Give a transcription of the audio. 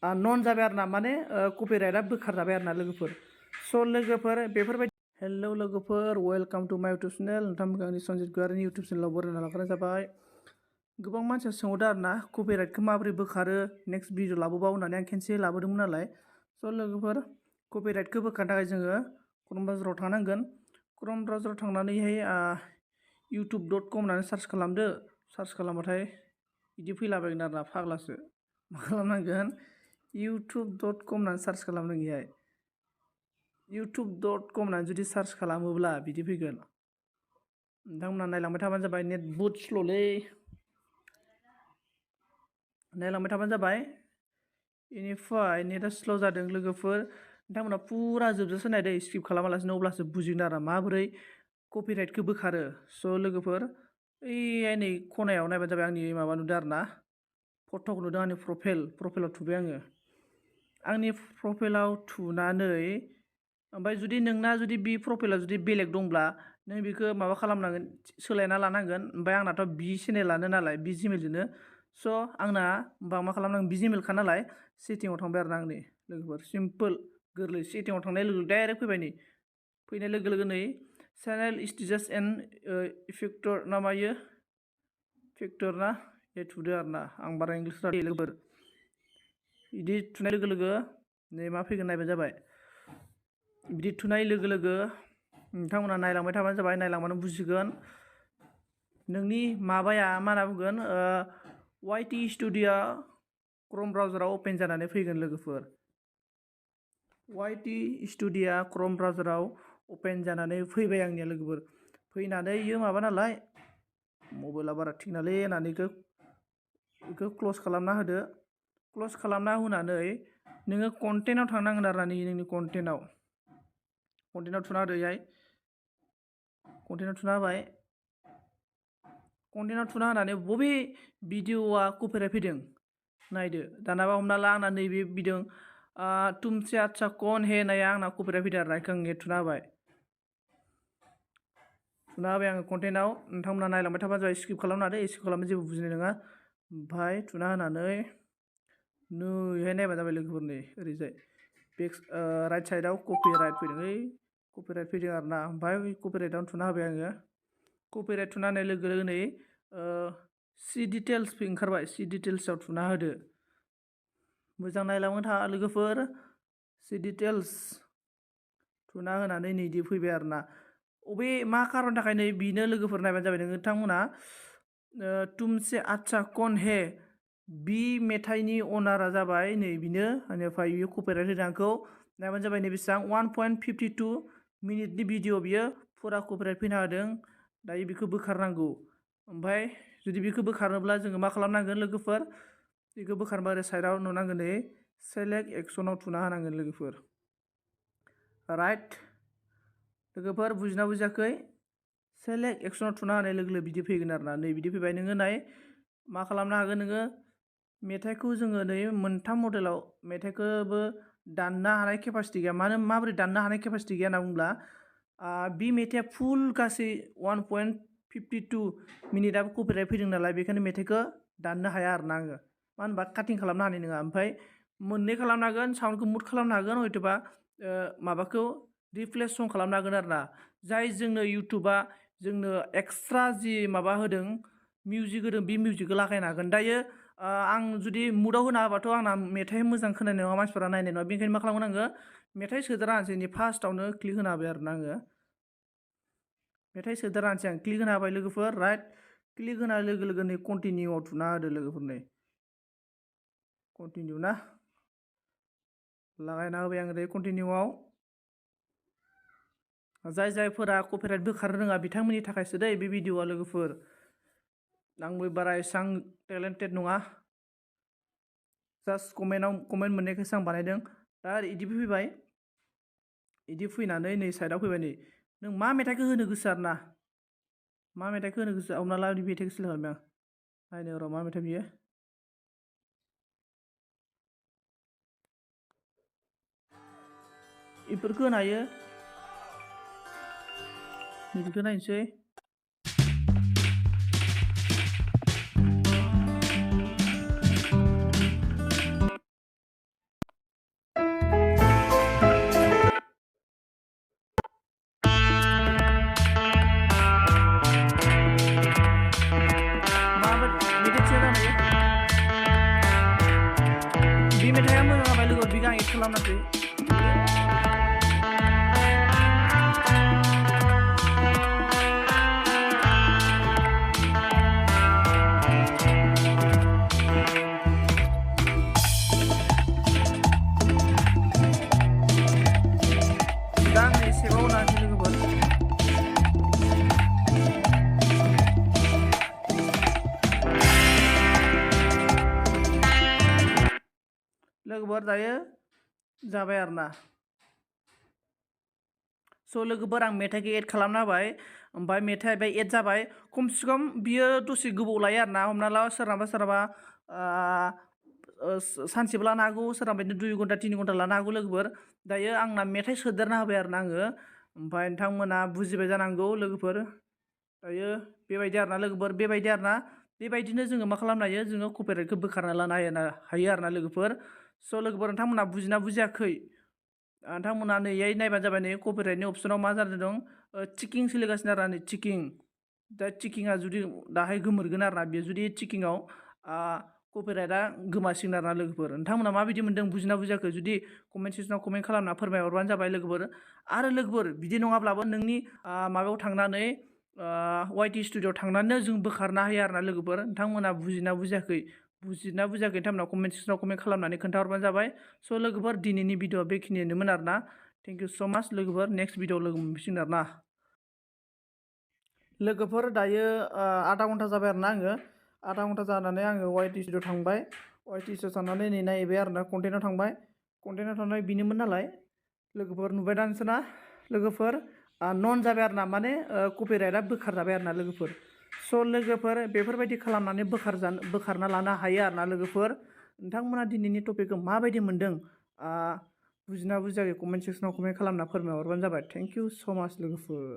नन जाबाय आरो ना माने कपिराइटआ बोखारजाबाय आरो ना लोगोफोर स' लोगोफोर बेफोरबायदि हेलौ लोगोफोर वेलकाम टु माय इउटुब चेनेल नोंथांमोनखौ आंनि सन्जित गयारिनि इउटुब चेनेलाव बरायना लाग्राया जाबाय गोबां मानसिया सोंहरदों आरो ना कपिराइटखौ माबोरै बोखारो नेक्स्ट भिडिअ लाबोबाव होननानै आं खेनसे लाबोदोंमोन नालाय स' लोगोफोर कपिराइटखौ बोखारनो थाखाय जोङो क्रोम ब्राउजाराव थांनांगोन क्रोम ब्राउजाराव थांनानैहाय youtube.com होननानै सार्च खालामदो सार्च खालामबाथाय बिदि फैलाबायगोन आरो ना फाग्लासो मा खालामनांगोन youtube.com होननानै सार्च खालामनांगौहाय youtube.com होननानै जुदि सार्च खालामोब्ला बिदि फैगोन नोंथांमोना नायलांबाय थाबानो जाबाय नेट बुट स्ल'लै नायलांबाय थाबानो जाबाय बेनिफ्राय नेटआ स्ल' जादों लोगोफोर नोंथांमोना फुरा जोबजासे नायदो स्किप खालामालासिनो अब्लासो बुजिगोन आरो माबोरै कपिराइटखौ बोखारो स' लोगोफोर ओइ नै खनायाव नायबानो जाबाय आंनि माबा नुदों आरो ना फट'खौ नुदों आंनि प्रफाइलाव थुबाय आङो आंनि प्रफाइलाव थुनानै ओमफ्राय जुदि नोंना जुदि बि प्रफाइला जुदि बेलेग दंब्ला नों बेखौ माबा खालामनांगोन सोलायना लानांगोन ओमफ्राय आंनाथ' बि चेनेलानो नालाय बि जिमेलजोंनो स' आंना होमबा मा खालामनांगोन बि जिमेलखा नालाय सेटिंआव थांबाय आरो ना आंनि लोगोफोर सिम्पोल गोरलै सेटिंआव थांनाय लोगो डाइरेक्ट फैबाय नै फैनाय लोगो लोगो नै चेनेल स्टेटास एन्ड इफेक्टर ना मायो फेक्टर ना बे थुदो आरो ना आं बारा इंलिस रायलायो लोगोफोर बिदि थुनाय लोगो लोगो नै मा फैगोन नायबानो जाबाय बिदि थुनाय लोगो लोगो नोंथांमोना नायलांबाय थाबानो जाबाय नायलांबानो बुजिगोन नोंनि माबाया मा होनना बुंगोन वाइटि स्टुडिअ क्रोम ब्राउजाराव अपेन जानानै फैगोन लोगोफोर वाइटि स्टुडिअ क्रोम ब्राउजाराव अपेन जानानै फैबाय आंनिया लोगोफोर फैनानै इयो माबा नालाय मबाइला बारा थिग नालाय होननानै बेखौ क्ल'ज खालामना होदो क्ल'ज खालामना होनानै नोङो कन्टेन्टआव थांनांगोन आरो ना नोंनि कन्टेन्टआव थुना होदो इहाय कन्टेन्टआव थुना होबाय कन्टेन्टआव थुना होनानै बबे भिडिअआ कपिराइट फैदों नायदो दानाबा हमना ला आंना नैबे फैदों तुमसे अच्छा कौन है होननाया आंना कपिराइट फैदों आरो ना बेखौ आं थुना होबाय आङो कन्टेन्टआव नोंथांमोना नायलांबाय थाबानो जाबाय स्किप खालामना होदो स्किप खालामनो जेबो बुजिनाय नङा ओमफ्राय थुना होनानै नैहाय नायबानो जाबाय लोगोफोर नै ओरैजाय बेक राइट साइडआव कपिराइट फैदों आरो ना ओमफ्राय कपिराइटआवनो थुना होबाय आङो कपिराइट थुना होनाय लोगो लोगो नै सि डिटेल्स ओंखारबाय सि डिटेल्सआव थुना होदो मोजां नायलांबाय था लोगोफोर सि डिटेल्स थुना होनानै नै इदि फैबाय आरो ना अबे मा खारननि थाखाय नै बिनो लोगोफोर नायबानो जाबाय नोंथांमोना तुमसे अच्छा कौन है बि मेथाइनि अनारा जाबाय नै बिनो बेनिफ्राय बियो कपिराइट होदों आंखौ नायबानो जाबाय नै बेसेबां 1.52 मिनिटनि भिडिअ बियो फुरा कपिराइट फैना होदों दायो बेखौ बोखारनांगौ ओमफ्राय जुदि बेखौ बोखारनोब्ला जोङो मा खालामनांगोन लोगोफोर बेखौ बोखारनोबा ओरै साइडआव नुनांगोन नै सेलेक्ट एक्सनाव थुना होनांगोन लोगोफोर राइट लोगोफोर बुजिना बुजियाखै सेलेक्ट एक्सनाव थुना होनाय लोगो लोगो बिदि फैगोन आरो ना नै बिदि फैबाय नोङो नाय मा खालामनो हागोन नोङो मेथाइखौ जोङो नै मोनथाम मडेलाव मेथाइखौबो दाननो हानाय केपासिटि गैया माबोरै दाननो हानाय केपासिटि गैया होनना बुंब्ला बि मेथाइआ फुल गासै 1.52 मिनिटआबो कपिराइट फैदों नालाय बेखायनो मेथाइखौ दाननो हाया आरो ना आङो मानो होनबा काटिं खालामनो हानाय नङा ओमफ्राय मोननै खालामनो हागोन साउन्डखौ मुट खालामनो हागोन हयथ'बा माबाखौ रिप्लेस सं खालामनो हागोन आरो ना जाय जोंनो इउटुबा जोंनो एक्सट्रा जि माबा होदों मिउजिक होदों बे मिउजिकखौ लागायनो हागोन दायो आं जुदि मुडआव होना होबाथ' आंना मेथाइ मोजां खोनानाय नङा मानसिफोरा नायनाय नङा बेनिखायनो मा खालामगोन आङो मेथाइ सोदेरा होनसै फार्स्टआवनो क्लिक होना होबाय आरो ना आङो मेथाइ सोदेरा होनसै आं क्लिक होना होबाय लोगोफोर राइट क्लिक होनाय लोगो लोगो नै कन्टिनिउआव थुना होदो लोगोफोर नै कन्टिनिउ ना लागायना होबाय आं ओरै कन्टिनिउआव जायफोरा कपिराइट बोखारनो रोङा बिथांमोननि थाखायसो दै बे भिडिअआ लोगोफोर आंबो बारा एसेबां टेलेन्टेड नङा जास्ट कमेन्ट मोननायखायसो आं बानायदों दा इदि फैबाय इदि फैनानै नै साइडआव फैबाय नै नों मा मेथाइखौ होनो गोसो आरो ना मा मेथाइखौ होनो गोसो हमना ला मेथाइखौ सिलेक्ट खालामबाय आं नायनो र' मा मेथाइ बियो बेफोरखौ होनो हायो नैबेखौ नायनोसै खालामनासै दा आं सेबाव नांसै लोगोफोर लोगोफोर दायो जाबाय आरोना स' लोगोफोर आं मेथाइखौ एड खालामना होबाय ओमफ्राय मेथाइआ बे एड जाबाय खमसे खम बियो दसे गोबाव लायो आरोना हमना ला सोरनाबा सानसेबो लानो हागौ सोरनाबा बिदिनो 2 घन्टा 3 घन्टा लानो हागौ लोगोफोर दायो आंना मेथाइ सोदेरना होबाय आरोना आङो ओमफ्राय नोंथांमोना बुजिबाय जानांगौ लोगोफोर दायो बेबायदि आरोना लोगोफोर बेबायदि आरोना बेबायदिनो जोङो मा खालामनो हायो जोङो कपिराइटखौ बोखारना लानो हायो आरोना लोगोफोर स' लोगोफोर नोंथांमोना बुजिना बुजियाखै नोंथांमोना नैयै नायबानो जाबाय नै कपिराइटनि अपसनाव मा जादों दं चिकिं सोलिगासिनो आरो नै चिकिं दा चिकिंआ जुदि दाहाय गोमोरगोन आरोना बेयो जुदि चिकिंआव कपिराइटआ गोमासिगोन आरोना लोगोफोर नोंथांमोना माबायदि मोनदों बुजिना बुजियाखै जुदि कमेन्ट सेक्सनाव कमेन्ट खालामना फोरमायहरबानो जाबाय लोगोफोर आरो लोगोफोर बिदि नङाब्लाबो नोंनि माबायाव थांनानै वाइटि स्टुडिअ'आव थांनानै जों बोखारनो हायो आरोना लोगोफोर नोंथांमोना बुजिना बुजियाखै नोंथांमोना कमेन्ट सेक्सनाव कमेन्ट खालामनानै खोन्थाहरबानो जाबाय स' लोगोफोर दिनैनि भिडिअआ बेखिनियानोमोन आरोना थेंक इउ स' माच लोगोफोर नेक्स्ट भिडिअआव लोगो मोनफिनगोन आरोना लोगोफोर दायो आधा घन्टा जाबाय आरोना आधा घन्टा जानानै आङो वाइटि स्टुडिअ'आव थांबाय वाइटि स्टुडिअ'आव थांनानै नै नायबाय आरोना कन्टेन्टआव थांनाय बिनोमोन नालाय लोगोफोर नुबाय दा नोंसोरना लोगोफोर नन जाबाय आरोना माने कपिराइटआ बोखारजाबाय आरोना लोगोफोर स' लोगोफोर बेफोरबायदि खालामनानै बोखारना लानो हायो आरोना लोगोफोर नोंथांमोना दिनैनि टपिकखौ माबायदि मोनदों बुजिना बुजियाखै कमेन्ट सेक्सनाव कमेन्ट खालामना फोरमायहरबानो जाबाय थेंक इउ स' माच लोगोफोर